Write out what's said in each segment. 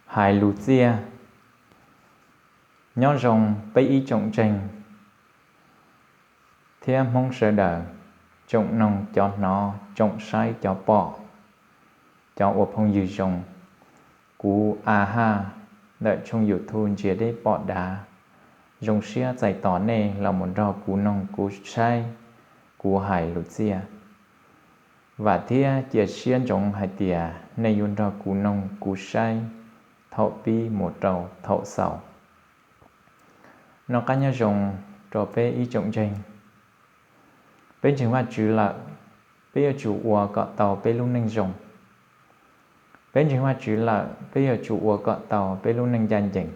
Hais lus txiaj. Nyob zoo peb ib tsoom ntseeg thiab Hmoob sawv daws, tsoom noog cov hnov, tsoom saib cov pom, cov ua phooj ywg zoo. Kuv A Haj ntawm tshooj YouTube Ntsia Deb Pom Dav zoo siab txais tos nej los mus nrog kuv noog kuv saib, kuv hais lus txiaj. Vam thiab cia siab ntsoov hais tias nej yuav nrog kuv noog kuv saib thaum pib mus rau thaum xaus. Noj qab nyob zoo rau peb ib tsoom ntseeg. Peb ntseeg Vajtswv lawm, peb yuav tsum ua kom tau peb lub neej zoo. Peb ntseeg Vajtswv lawm, peb yuav tsum ua kom tau peb lub neej ncaj ncees.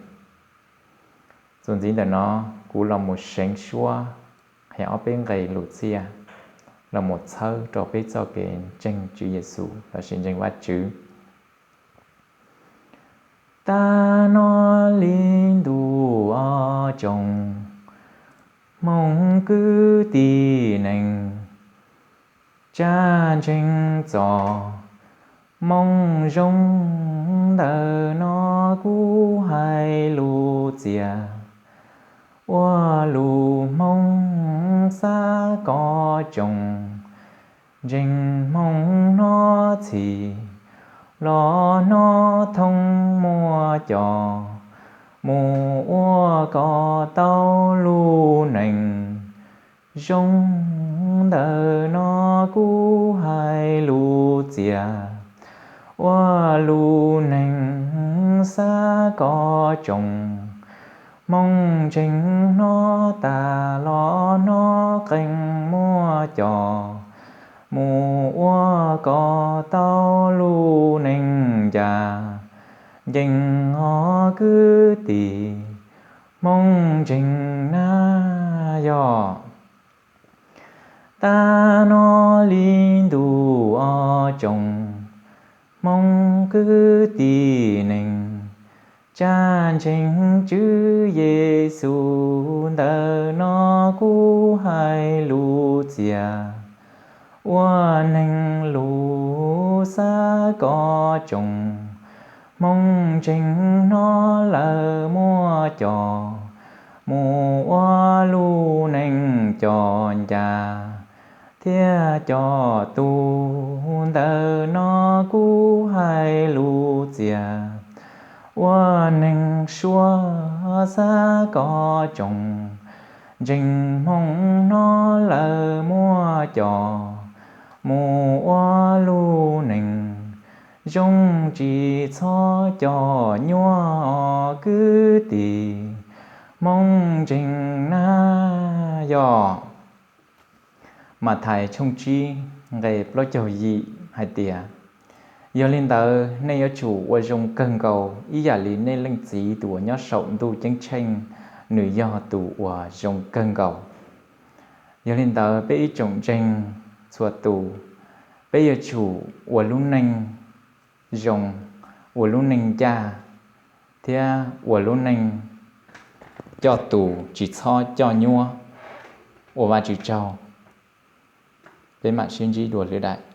Txuas ntxiv ntawm no, kuv los mus seev suab hais ob peb nqe lus txiaj los mus txhawb rau peb txoj kev ntseeg Tswv Yexus lossis ntseeg Vajtswv. Tag no li ntu ob tsoom Hmoob kwv tij neej, tsa ntseeg txog moo zoo. Ntawm no kuv hais lus txiaj, ua lus Hmoob xav kom tsoom ntseeg Hmoob hnov txhij los hnov thoob muaj coj, mus ua kom tau lub neej zoo. Ntawm no kuv hais lus txiaj, ua lus neeg xav kom tsoom Hmoob ntseeg hnov tas los hnov qee muaj coj, mus ua kom tau lub neej ncaj ncees os kwv tij Hmoob ntseeg na yog. Tag no li ntu ob tsoom Hmoob kwv tij neej, tsa ntseeg Tswv Yexus. Ntawm no kuv hais lus txiaj, ua neeg lus xav kom tsoom Hmoob ntseeg hnov lawm muaj coj, mus ua lub neej coj ncaj thiab coj tus. Ntawm no kuv hais lus txiaj, ua neeg suav xav kom tsoom ntseeg Hmoob hnov lawm muaj coj, mus ua lub neej zoo tsis txhob coj nyuaj os kwv tij Hmoob ntseeg na yog. Mathais tshooj tsib nqe plaub caug yim hais tias, yog li ntawd nej yuav tsum ua zoo kawg nkaus ib yam li nej Leej Txiv tus uas nyob saum ntuj ceeb tsheej, nws yog tus uas zoo kawg nkaus. Yog li ntawd peb ib tsoom ntseeg txhua tus, peb yuav tsum ua lub neej zoo, ua lub neej ncaj, thiab ua lub neej coj tus tsis txhob coj nyuaj. Ua Vajtswv tsaug, peb mam sib ntsib dua lwm daim.